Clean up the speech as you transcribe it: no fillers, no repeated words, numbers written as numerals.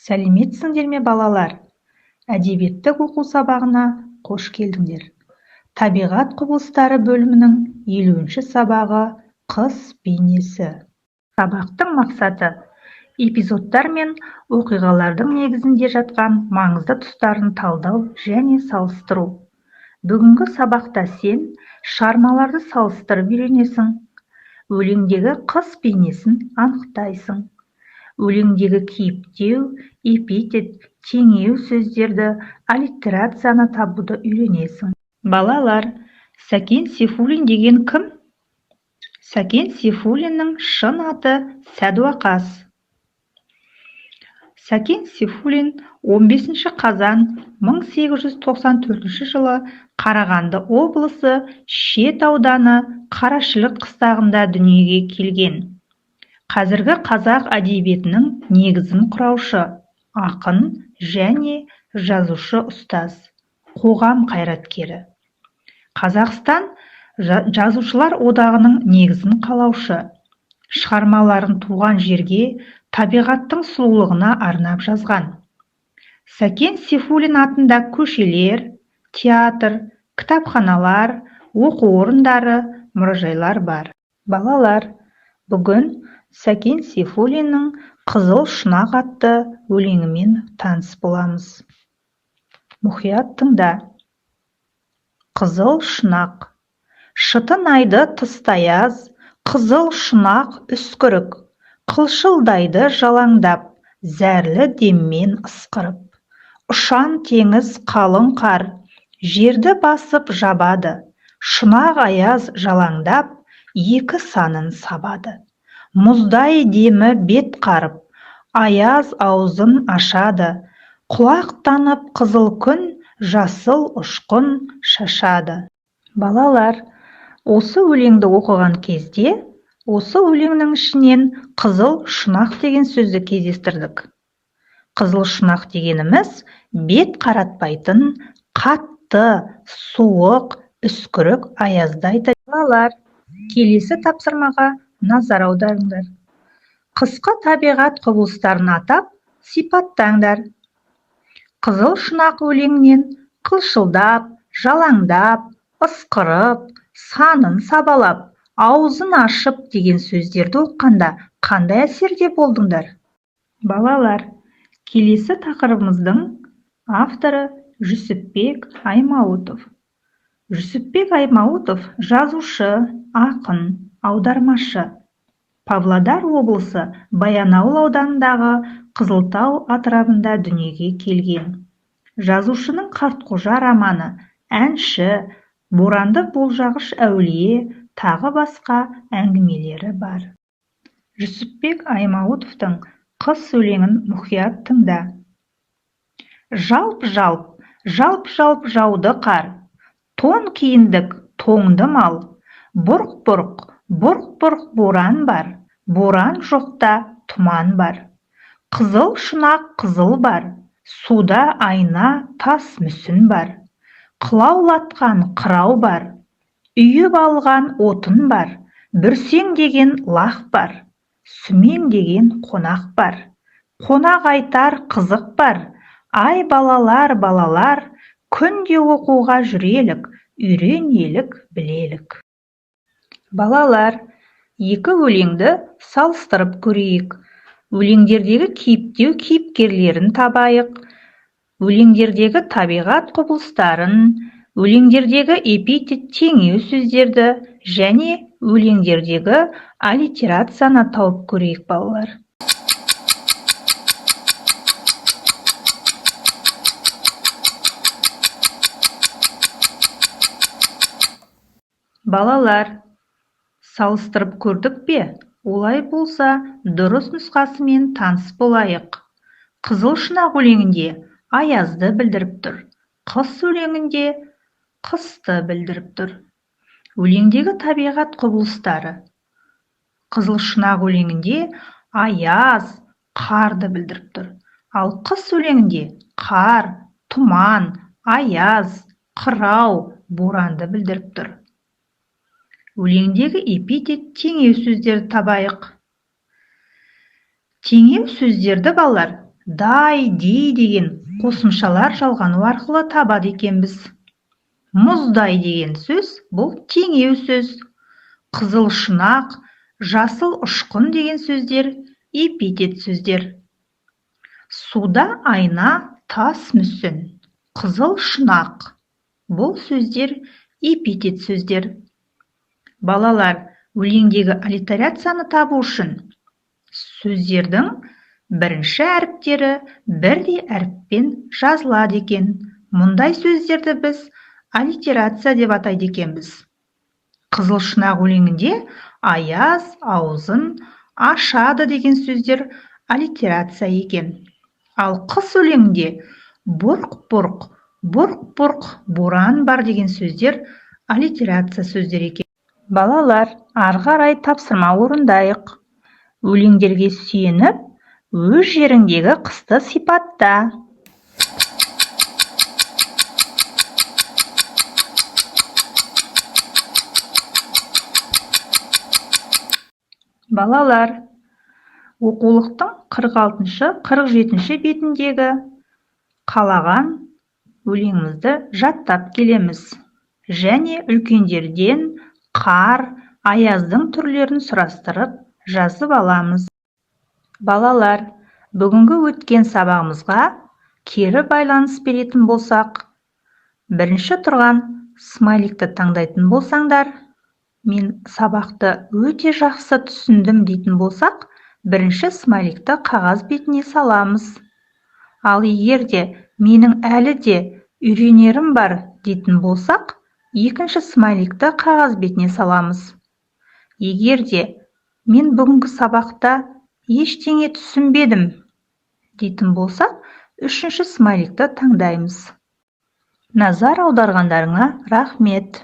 Сәлеметсіңдер ме, балалар? Әдебиеттік оқу сабағына қош келдіңдер. Табиғат құбылыстары бөлімінің 50-сабағы «Қыс бейнесі». Сабақтың мақсаты: эпизодтар мен оқиғалардың негізінде жатқан маңызды тұстарын талдау және салыстыру. Бүгінгі сабақта сен шығармаларды салыстырып үйренесің, өлеңдегі қыс бейнесін анықтайсың, өлеңдегі кейіптеу, эпитет, теңеу сөздерді, аллитерацияны табуды үйренесің. Балалар, Сәкен Сейфуллин деген кім? Сәкен Сейфуллиннің шын аты Сәдуақас. Сәкен Сейфуллин 15 қазан 1894 жылы Қарағанды облысы Шет ауданы Қарашілік қыстағында дүниеге келген. Қазіргі қазақ әдебиетінің негізін құраушы, ақын және жазушы-ұстаз, қоғам қайраткері. Қазақстан Жазушылар одағының негізін қалаушы. Шығармаларын туған жерге, табиғаттың сұлулығына арнап жазған. Сәкен Сейфуллин атында көшелер, театр, кітапханалар, оқу орындары, мұражайлар бар. Балалар, бүгін Сәкен Сейфуллиннің «Қызыл шұнақ» атты өлеңімен таныс боламыз. Мұқият тыңда. Қызыл шұнақ. Шытынайды тыста аяз, қызыл шұнақ үскірік, қылшылдайды жалаңдап, зәрлі деммен ысқырып. Ұшан теңіз қалың қар, жерді басып жабады, шұнақ аяз жалаңдап, екі санын сабады. Мұздай демі бет қарып, аяз аузын ашады, құлақтанып қызыл күн жасыл ұшқын шашады. Балалар, осы өлеңді оқыған кезде, осы өлеңнің ішінен қызыл шұнақ деген сөзді кездестірдік. Қызыл шұнақ дегеніміз бет қаратпайтын, қатты, суық, үскірік аязды айтады. Балалар, келесі тапсырмаға назар аударыңдар. Қысқы табиғат құбылыстарын атап, сипаттаңдар. Қызыл шұнақ өлеңінен қылшылдап, жалаңдап, ысқырып, санын сабалап, аузын ашып деген сөздерді оққанда қандай әсерде болдыңдар? Балалар, келесі тақырыбымыздың авторы Жүсіпбек Аймауытов. Жүсіпбек Аймауытов жазушы, ақын, аудармашы. Павлодар облысы Баянауыл ауданындағы Қызылтау атырабында дүниеге келген. Жазушының «Қартқожа» романы, «Әнші», «Боранды болжағыш әулие», тағы басқа әңгімелері бар. Жүсіпбек Аймауытовтың «Қыс» өлеңін мұқият тыңда. Жалп-жалп, жалп-жалп жауды қар, тон киіндік, тоңды мал. Бұрқ-бұрқ, бұрқ-бұрқ боран бар, боран жоқта тұман бар. Қызыл шұнақ қызыл бар, суда айна тас мүсін бар. Қылаулатқан қырау бар, үйіп алған отын бар, бүрсеңдеген лақ бар, сүмеңдеген қонақ бар. Қонақ айтар қызық бар, ай балалар, балалар, күнде оқуға жүрелік, үйренелік, білелік. Балалар, екі өлеңді салыстырып көрейік. Өлеңдердегі кейіптеу кейіпкерлерін табайық. Өлеңдердегі табиғат құбылыстарын, өлеңдердегі эпитет теңеу сөздерді және өлеңдердегі аллитерацияны тауып көрейік, балалар. Балалар, салыстырып көрдік пе? Олай болса, дұрыс нұсқасымен таныс болайық. Қызыл шұнақ өлеңінде аязды білдіріп тұр. Қыс өлеңінде қысты білдіріп тұр. Өлеңдегі табиғат құбылыстары. Қызыл шұнақ өлеңінде аяз, қарды білдіріп тұр. Ал қыс өлеңінде қар, тұман, аяз, қырау, боранды білдіріп тұр. Өлеңдегі эпитет теңеу сөздерді табайық. Теңеу сөздерді балалар дай, дей деген қосымшалар жалғану арқылы табады екенбіз. Мұздай деген сөз бұл теңеу сөз. Қызыл шұнақ, жасыл ұшқын деген сөздер эпитет сөздер. Суда айна, тас мүсін, қызыл шұнақ. Бұл сөздер эпитет сөздер. Балалар, өлеңдегі аллитерацияны табу үшін сөздердің бірінші әріптері бірдей әріппен жазылады екен. Мұндай сөздерді біз аллитерация деп атайды екенбіз. Қызыл шұнақ өлеңінде аяз аузын ашады деген сөздер аллитерация екен. Ал қыс өлеңінде бұрқ-бұрқ, бұрқ-бұрқ боран бар деген сөздер аллитерация сөздер екен. Балалар, ары қарай тапсырма орындайық. Өлеңдерге сүйеніп, өз жеріңдегі қысты сипатта. Балалар, оқулықтың 46-47 бетіндегі қалаған өлеңімізді жаттап келеміз және үлкендерден қар, аяздың түрлерін сұрастырып жазып аламыз. Балалар, бүгінгі өткен сабағымызға кері байланыс беретін болсақ, бірінші тұрған смайликті таңдайтын болсаңдар, мен сабақты өте жақсы түсіндім дейтін болсақ, бірінші смайликті қағаз бетіне саламыз. Ал егер де менің әлі де үйренерім бар дейтін болсақ, екінші смайликті қағаз бетіне саламыз. Егер де мен бүгінгі сабақта ештеңе түсінбедім дейтін болсақ, үшінші смайликті таңдаймыз. Назар аударғандарыңа рахмет.